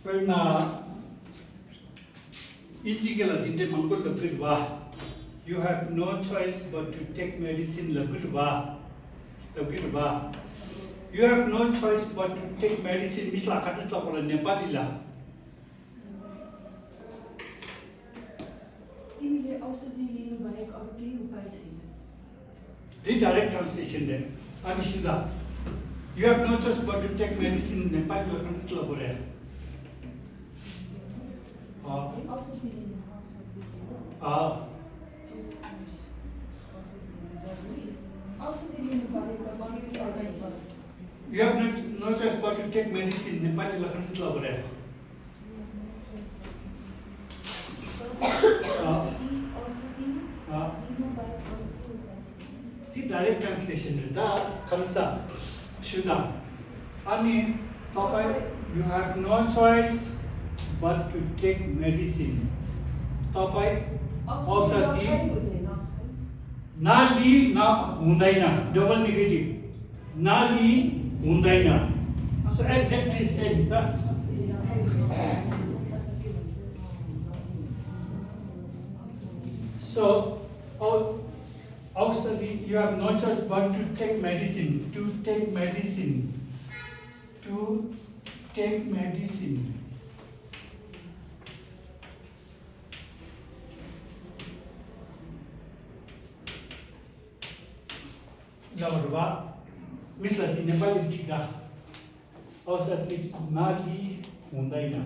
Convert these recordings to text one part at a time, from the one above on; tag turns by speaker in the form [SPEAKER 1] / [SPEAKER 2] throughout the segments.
[SPEAKER 1] You have no choice but to take medicine. You have no choice but to take medicine. Misla katisla kola Nepali la.
[SPEAKER 2] तिमीले औषधि लिनु बाहेक अरु केही उपाय छैन
[SPEAKER 1] The direct translation there. Anishida. You have no choice but to take medicine. Nepali la katisla kola.
[SPEAKER 2] औषधि लिनु औषधि लिनु बाहेक अरु केही उपाय छैन
[SPEAKER 1] You have no choice but to take medicine. Nepali la katisla kola. The direct translation da khalsa shuda ani tapai you have no choice but to take medicine tapai औषधि नाली ना हुँदैन double negative नाली हुँदैन so exactly same ta so औषधि you have no choice but to take medicine Lawarwa mislati Nepali tikda औषधि नाली हुँदैन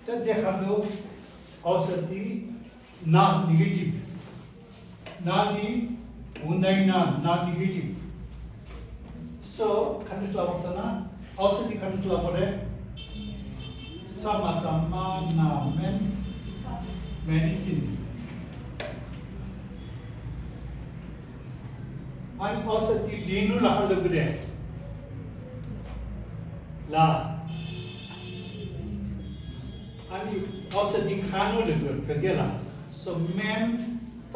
[SPEAKER 1] त देखादो औषधि ना नेगेटिभ नाली हुँदैन ना नेगेटिभ सो खण्डस्ला वर्षना औषधि खण्डस्ला परे समतमा नामेन मेडिसिन अनि औषधि लिनु लखल गुरे ला अनि औषधि खानु लगेला सो मेन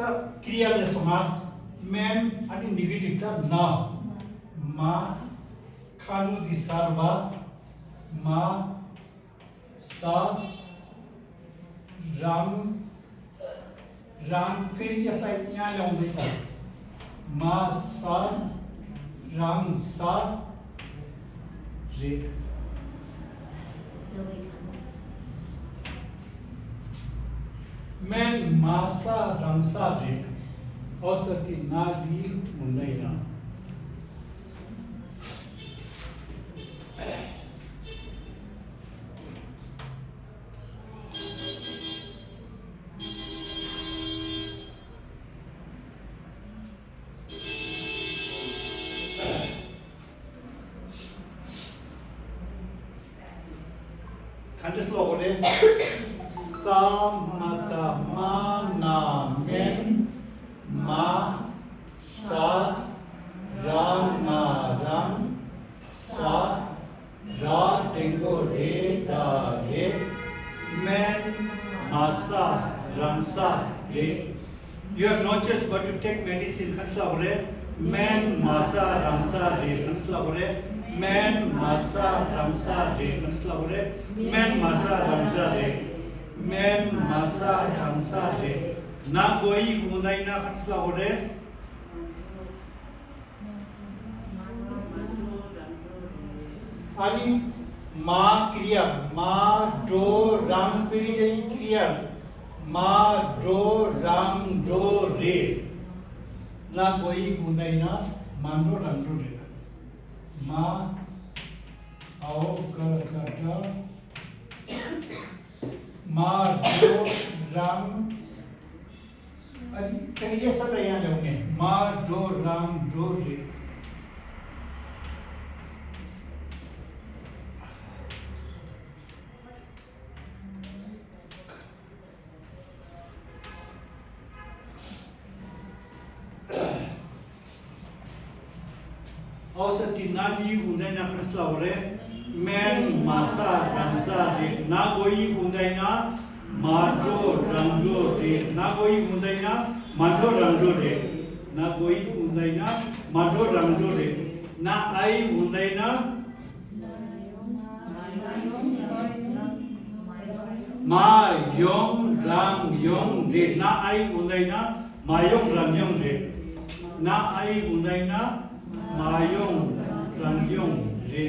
[SPEAKER 1] त क्रियाले समाज मेन अनि नेगेटिभ त न मा खानु दिसारवा मा सा राम फेरि यसलाई यहाँ ल्याउँदैछ मा सा राम सा रे Men masa ramsa re औषधि नाली हुँदैन खण्डश्लोकले samata mana men ma sa rama ram sa ra tengo re da re men masa ramsa re you have no choice but to take medicine khanslabore men masa ramsa re khanslabore men masa ramsa re khanslabore men masa ramsa re men masa ramsa re na goi hudaina khanslabore ani ma kriya ma do ram piri kriya ma do ram do re na goi hudaina mando ram do re मा आओ कलकत्ता मा डो राम कहीं ये सब यहाँ लोगे मा डो राम डो रे औसती नाली उन्दाई ना खसला ओरे men masa rangsa de nagoi undaina madro rangdo de nagoi undaina madro rangdo de nagoi undaina madro rangdo de na ai undaina ma yong rang yong de na ai undaina ma yong rang yong de na ai undaina ma yong rang yong de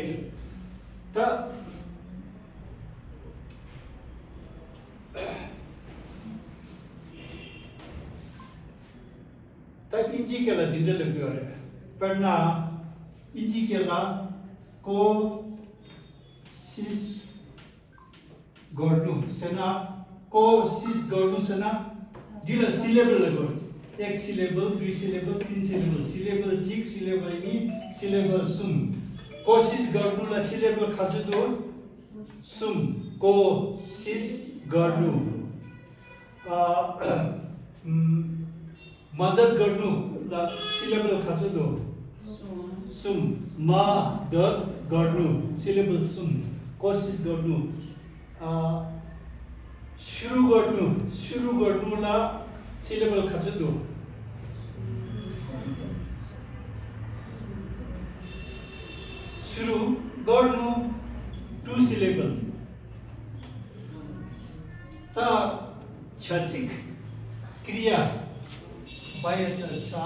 [SPEAKER 1] ta inji ke la dindal lagi orang, pernah inji ke la ko sis gornu sena ko sis gornu sena dila syllable lagi, एक syllable, dua syllable, तीन syllable, syllable cik, syllable ini, syllable sum. कोशिश गर्नु ला syllable खासु दो सुम कोशिश गर्नु मदद गर्नु ला सिलेबल खासु दो सुम मदद गर्नु सिलेबल सुम कोशिश गर्नु सुरु गर्नु ला सिलेबल खासु दो शुरू गर्नु two syllable ta chachik kriya bayata cha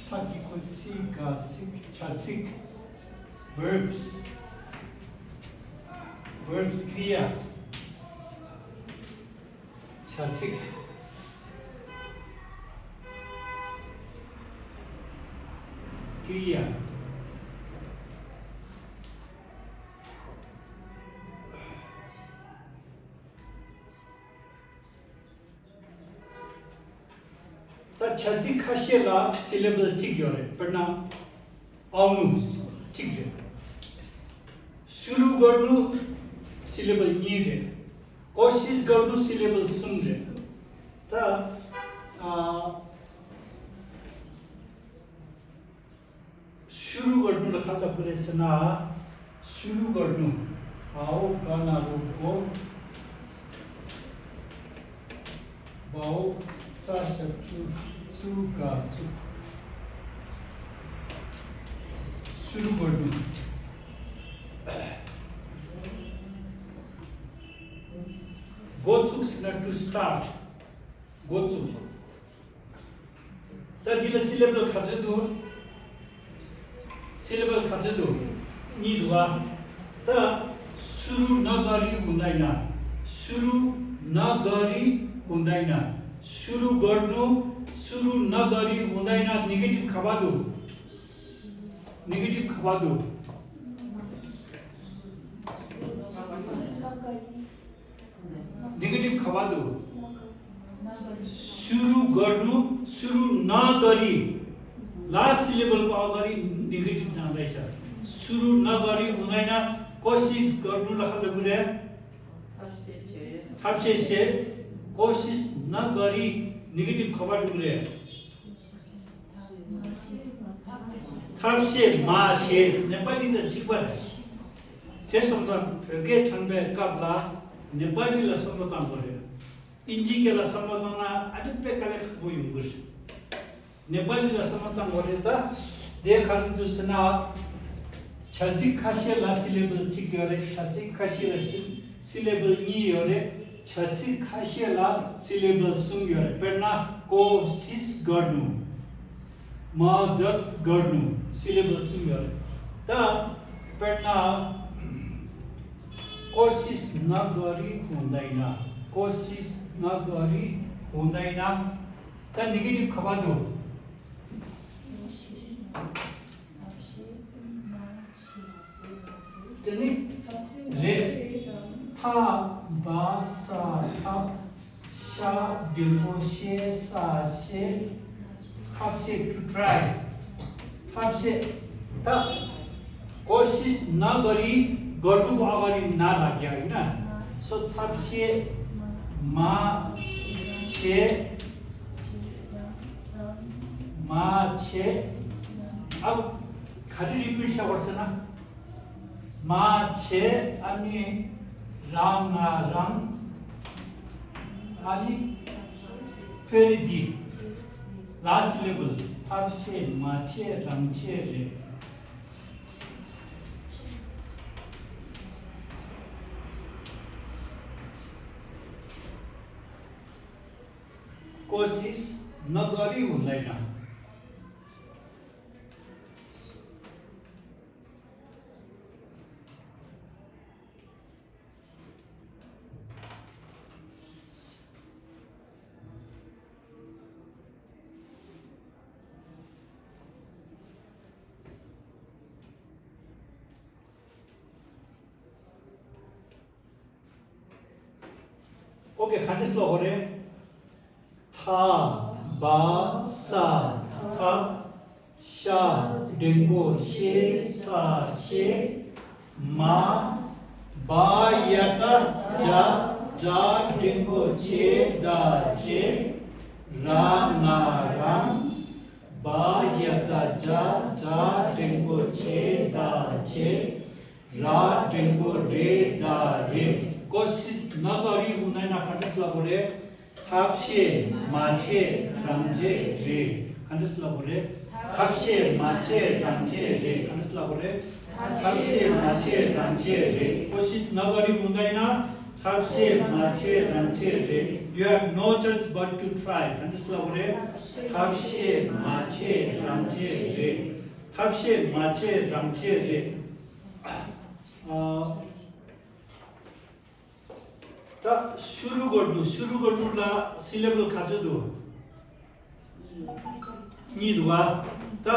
[SPEAKER 1] chaki kutsi ka chachik verbs kriya chachik kriya ता छजी खासियला सिलेबल ठीक गरे पढ्न आउनु ठीक छ सुरु गर्नु सिलेबल नि रे कोशिश गर्नु सिलेबल सुन रे ता सुरु गर्नु र खाता पुरेसना सुरु गर्नु आओ गाना रोको बाउ चा शक्ति सुगा शुरू गर्नु गोचुक सिना टु स्टार्ट गोचुक त दिले सिलेबल खाजदु नि दुवा त सुरु नगरी हुँदैन सुरु गर्नु सुरु नगरी हुँदैन नेगेटिभ खबादु नेगेटिभ खबादु सुरु गर्नु सुरु नगरी लास्ट सिलेबल को अगाडि नेगेटिभ जाँदैछ सुरु नगरी हुँदैन कोशिश गर्नु लखले गुरे थाप्से कोशिश नगरी नेगेटिभ खबर गुरे थाप्से माछे नेपाली त ठिकबर त्यसोमा फेके छन्बे कबला नेपाली ला सम्बोधन गरे इन्जी केला सम्बोधन अडिपे कले खबुयुंगुस नेपाली ला सम्बोधन गरे त देखन दुसना छजी खासे ला सिलेबल ठीक गरे छजी खासे ला सिलेबल नि गरे छजी खासे ला सिलेबल सुन गरे पढ्न कोशिश गर्नु मदत गर्नु सिलेबल सुन गरे त पढ्न कोशिश नगरी हुँदैन कोशिश नगरी हुँदैन त नेगेटिभ खबादो जनी रे था बा सा था शा डिम्बो शे सा शे थाप से टू ट्राई थाप से त कोशिश नगरी गर्नु अगाडि नलाग्यो हैन सो थाप से मा छे अब खाली रिपीट सा गर्छ न मा छे अनि राम ना राम अनि फेरि दी लास्ट लेभल थाप से मा छे राम छे रे कोशिश नगरी हुँदैन ओके खाटेस ल होरे था बा सा था शा डिंगो शे सा शे मा बा यता जा जा डिंगो चे दा चे रा ना राम बा यता जा जा डिंगो चे दा चे रा डिंगो रे दा रे कोशिश नगरी हुँदैन खाटेस ल होरे थाप्से माछे रामछे रे खाटेस ल होरे थाप्से माछे रामछे रे खाटेस ल होरे थाप्से माछे रामछे रे कोशिश नगरी हुँदैन थाप्से माछे रामछे रे you have no choice but to try खाटेस ल होरे थाप्से माछे रामछे रे थाप्से माछे रामछे रे त सुरु गर्नुला सिलेबल खाजु दु नि दुवा त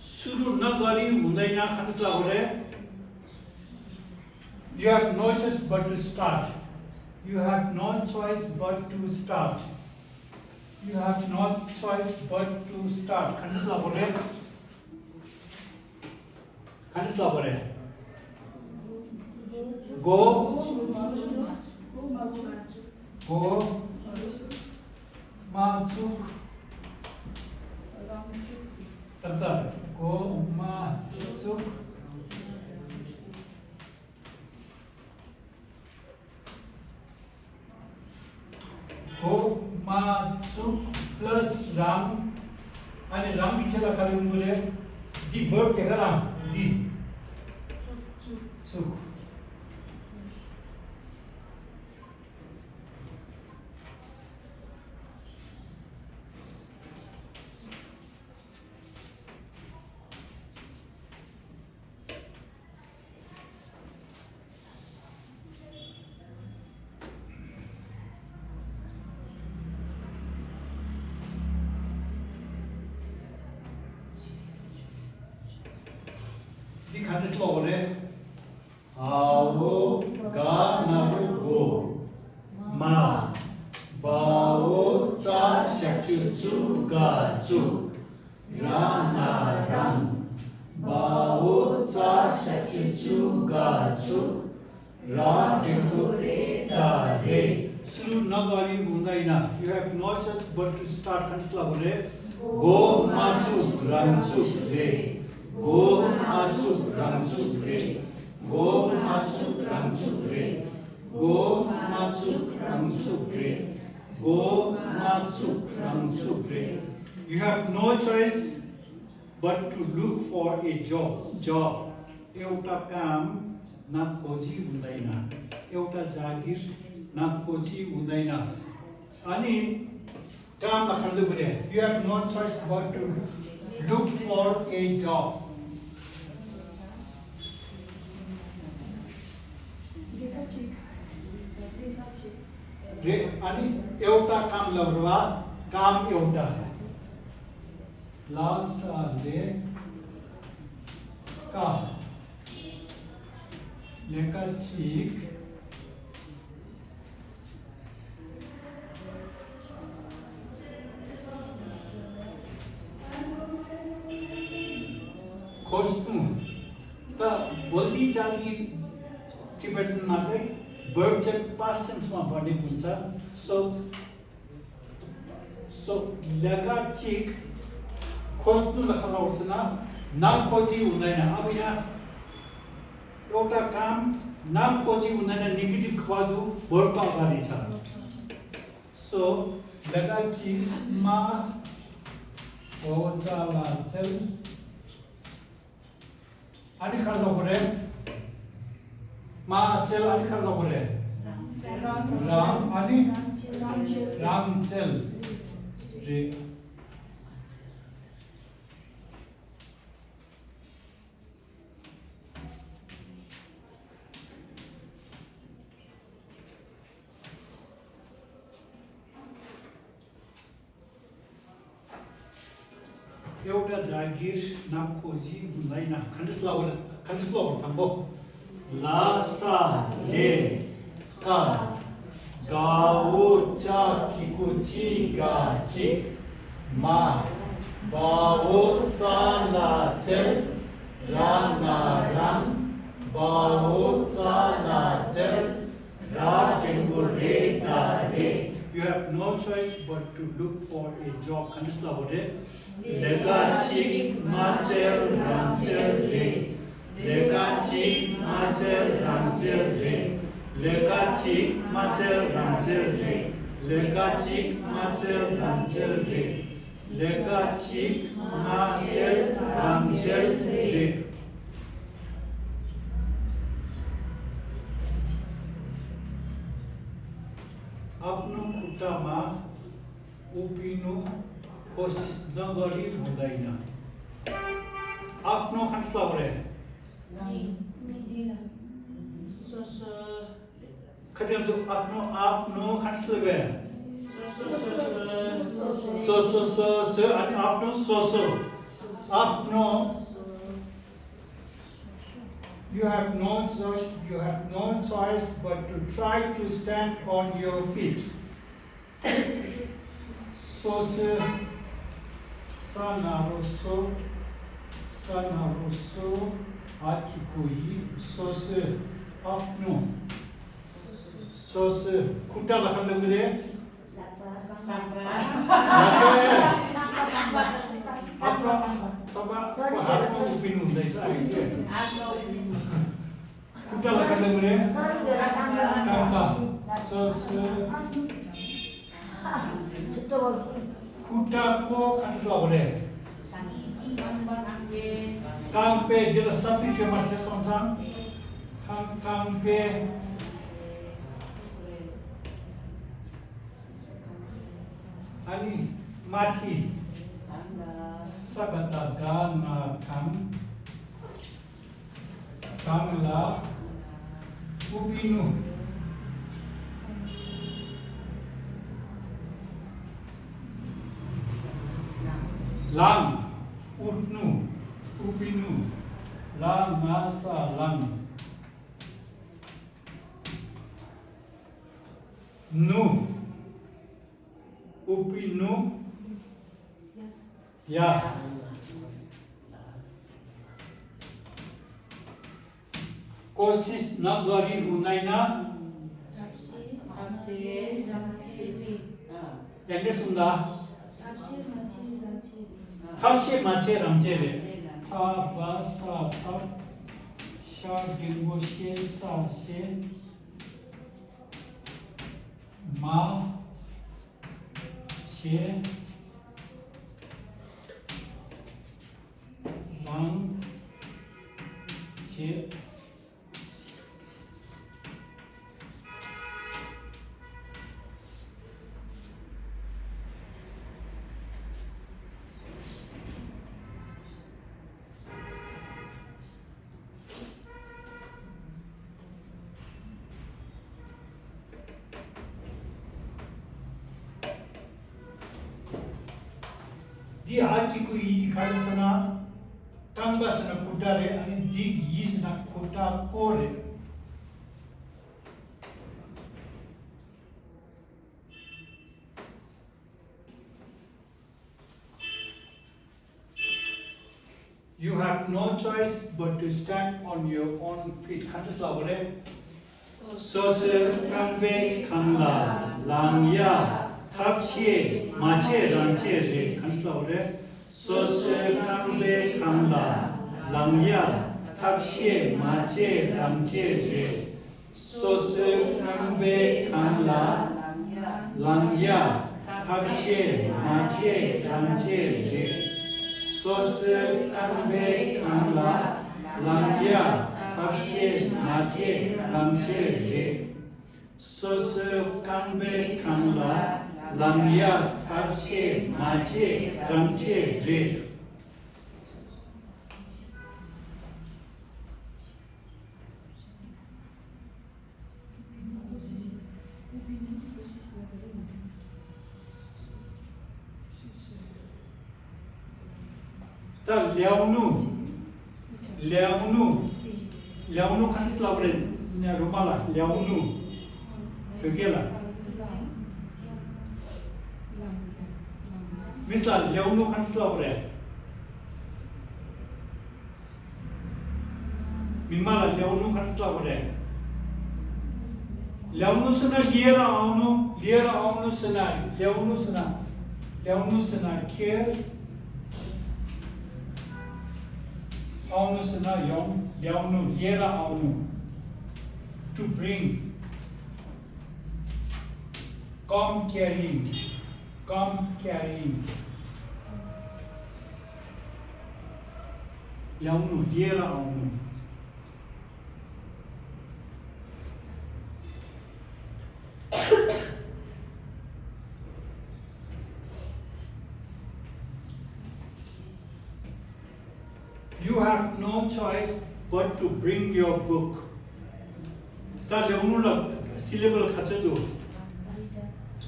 [SPEAKER 1] सुरु नगरी हुँदैन खाटेस ल होरे you have no choice but to start you have no choice but to start you have no choice but to start खाटेस ल होरे खाटेस ल होरे go माचुक तरतर go माचुक go माचुक प्लस राम अनि राम पिछेला खाली मुले दी वर्ब थे राम दी चुक दी खाटेस ल होरे आओ गा नारु गो मा बाओ चा शक्ति चु गा चु रा ना राम बाओ चा शक्ति चु गा चु रा डिंगो रे दा रे सुरु नगरी हुँदैन you have no choice but to start खाटेस ल होरे गो माचु रामचु रे go masuk ramsuk re go masuk ramsuk re go masuk ramsuk re go masuk ramsuk re you have no choice but to look for a job एउटा काम न खोजी हुँदैन एउटा जागिर न खोजी हुँदैन अनि काम नखर्दै गरे you have no choice but to look for a job रे अनि एउटा काम लग्नुवा काम एउटा लास ले का lekachik खोज्नु त बोल्दी चाल्दी टिबेटनमा चाहिँ वर्ब चाहिँ पास्ट टेन्समा बनेको हुन्छ सो लगाचिक खोज्नु लेख्न आउँदैन नखोजी हुँदैन अब यहाँ एउटा काम नखोजी हुँदैन नेगेटिभ खवादु वर्बको अगाडि छ सो लगाचिकमा होचाला चल अनि खर्लो गरे मा चल अनि खर्लो गरे राम अनि राम चल रे एउटा जागिर नखोजी हुँदैन खण्डस्लाउ थाम्बो लासा ले का गाओ चा किकुची गाची मा बाओ चा ला चल राना राम बाओ चा ला चल रा टेंगु रे दा रे You have no choice but to look for a job. खण्डस्लाउ रे Lekachik macel ramsel re Lekachik macel ramsel re Lekachik macel ramsel re Lekachik macel ramsel re Lekachik macel ramsel re आफ्नो खुट्टामा उभिनु कोशिश नगरी हुँदैन आफ्नो खण्डस्लाउ रे खजन जो आफ्नो खण्डस्लाउ रे सो अनि आफ्नो आफ्नो You have no choice but to try to stand on your feet. Sanaroso akikoi afno खुट्टा लखन लगे आफ्नो तपाईको हातमा उभिनु हुँदैछ अहिले खुट्टा लखन लगे काम्बा खुट्टाको खण्डस्लाउ रे काम्पे दिल सफिक्स मात्र संसार काम्पे अनि माथि सबता गाना कामला उभिनु lang utnu upinu lang masa lang nu upinu ya कोशिश नगरी हुँदैन एंगे सुन्दा थाप्से माचे रम्चे रे था बासा था शा गिंगो शे सा शे मा शे वांग शे दी हाकी को ईटी खाली सना, तंबा सना कुटारे, अनि दिग यीस ना कुटा कोरे, You have no choice but to stand on your own feet. Kantas la bore. Sosu kanbe kanla langya tapche mache ranche re. Kantas la bore. Sosu kanbe kanla langya tapche mache ranche re. Sosu kanbe kanla langya tapche mache ranche re. Sosu kanbe kanla langya tapche mache ranche re. Sosu kanbe kanla langya tapche mache ranche re. Ta leonu khans labre ne romala leonu pegela misal leonu khans labre mimala leonu khans labre leonu sana liera aunu sana leonu sana care aunu sana yong leonu liera aunu to bring come carrying leonu liera aunu You have no choice but to bring your book. Ta leonu la syllable khachadu.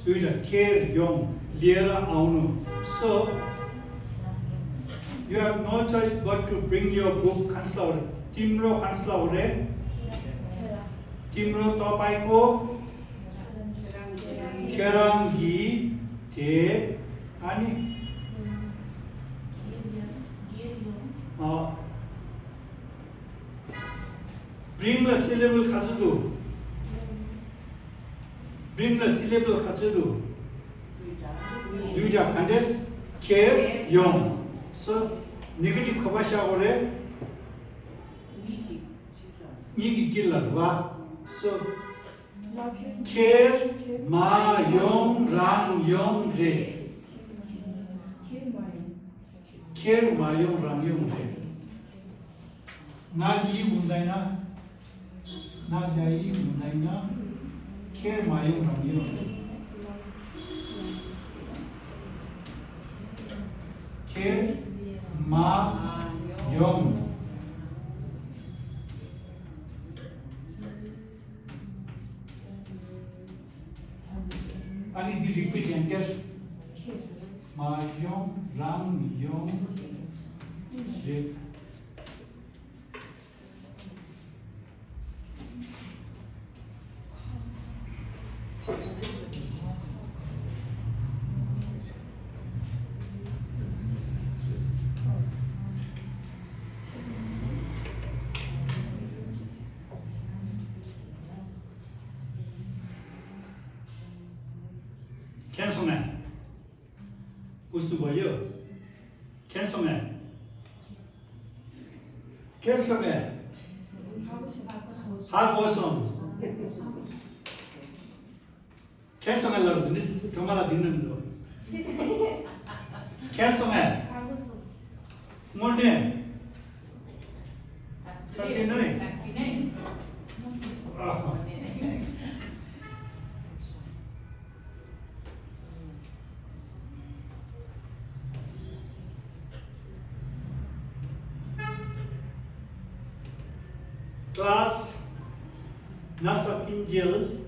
[SPEAKER 1] Uida care yong liera aunu. So you have no choice but to bring your book khanslaure. Timro khanslaure. Timro tapaiko kerangi te ani bring the syllable khachadu duita kandes care yong so negative khabasha ore nigi killer wa so care ma yong rang yong re care ma yong rang yong re na yi mundaina na jai mundaina care ma yong rang yong care ma yong I need to repeat and guess. Ma yong rang yong zip. Cancelman. Ustu boyo. Cancelman. 하고선. cancel하려고 듣는 정말 듣는 거. cancelman. 뭐네? 삭제네. Class nasa pinjel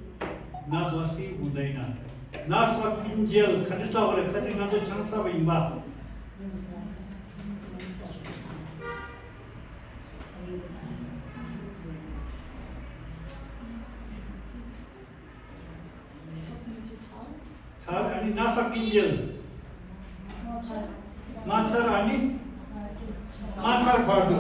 [SPEAKER 1] na basi mudaina nasa pinjel khandisla ore khasi nazo changsa ba imba 잘 아니 nasa pinjel 마찰 아니 마찰 Matsar Pardu.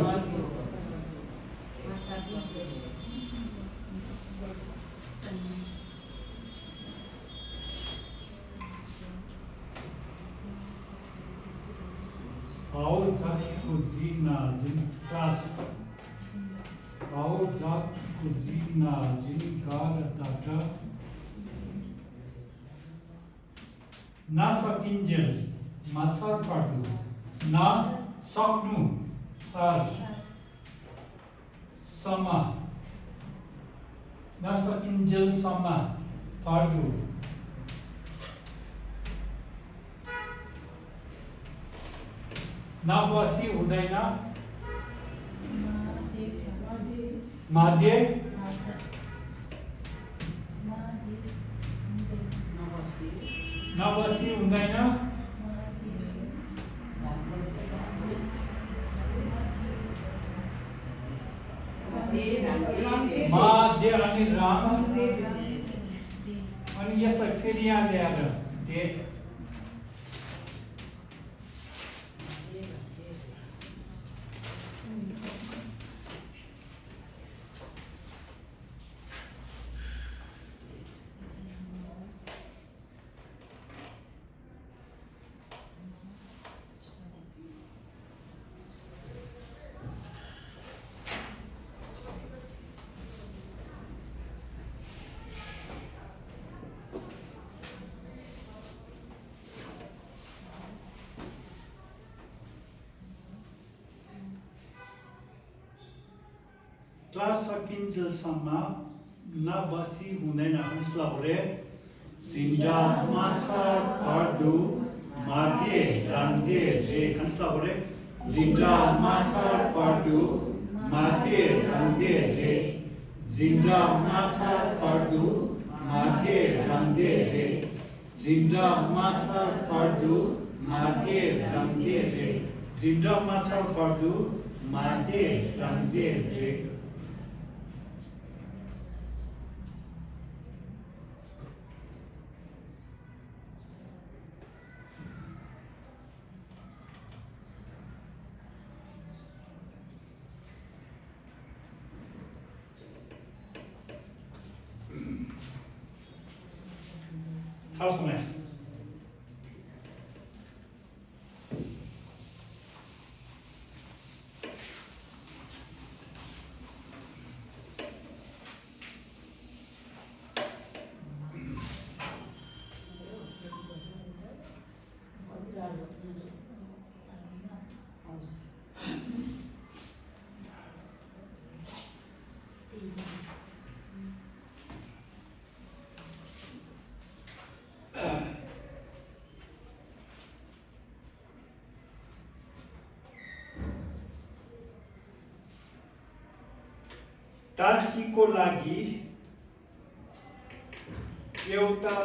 [SPEAKER 1] Paul Zak Kuzina Jin Klas. Paul Zak Kuzina Jin Gar Data. Nasa Injil Matsar Pardu. Na Saknu Sar Sama. Nasa Injil Sama Pardu. Nabasi Udaina Madye Nabasi Udaina Madye Ani Ram Ani yasta फेरि यहाँ ल्याएर they class सकिन्जेलसम्म नबसी हुँदैन यसलाई भरे जिन्डा माछार पर्दु माथे रान्दे रे यसलाई भरे जिन्डा माछार पर्दु माथे रान्दे रे जिन्डा माछार पर्दु माथे रान्दे रे जिन्डा माछार पर्दु माथे रान्दे रे जिन्डा माछार पर्दु माथे रान्दे रे House man. टासीको लागि एउटा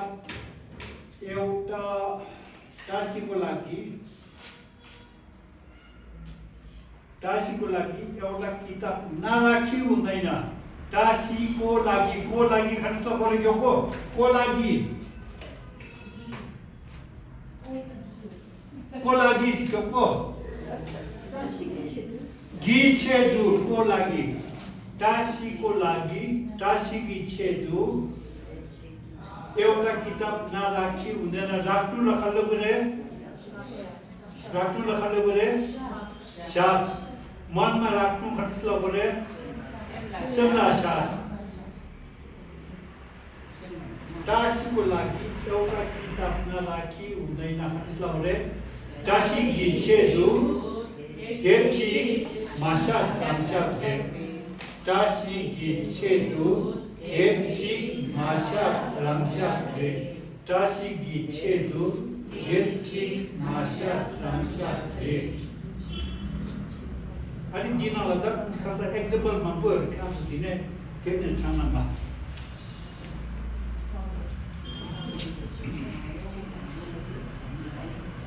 [SPEAKER 1] टासीको लागि एउटा किताब नराखी हुँदैन टासीको लागि को लागि खर्च गरेको को लागि को गिछेदु को लागि टासीको लागि टासीकी छेदु एउटा किताब नराखी हुँदैन राख्नु लखल्लो गरे साथ मनमा राख्नु खर्चला गरे सिमला साथ टासीको लागि एउटा किताब नराखी हुँदैन खर्चला गरे टासीकी छेदु देवची माछा सांसा से टासीकी छेदु देवची माछा रंसा से टासीकी छेदु देवची माछा रंसा से अनि दिनलाई त कसै एक्जाम्पल मा पो काम दिने फेरि छानामा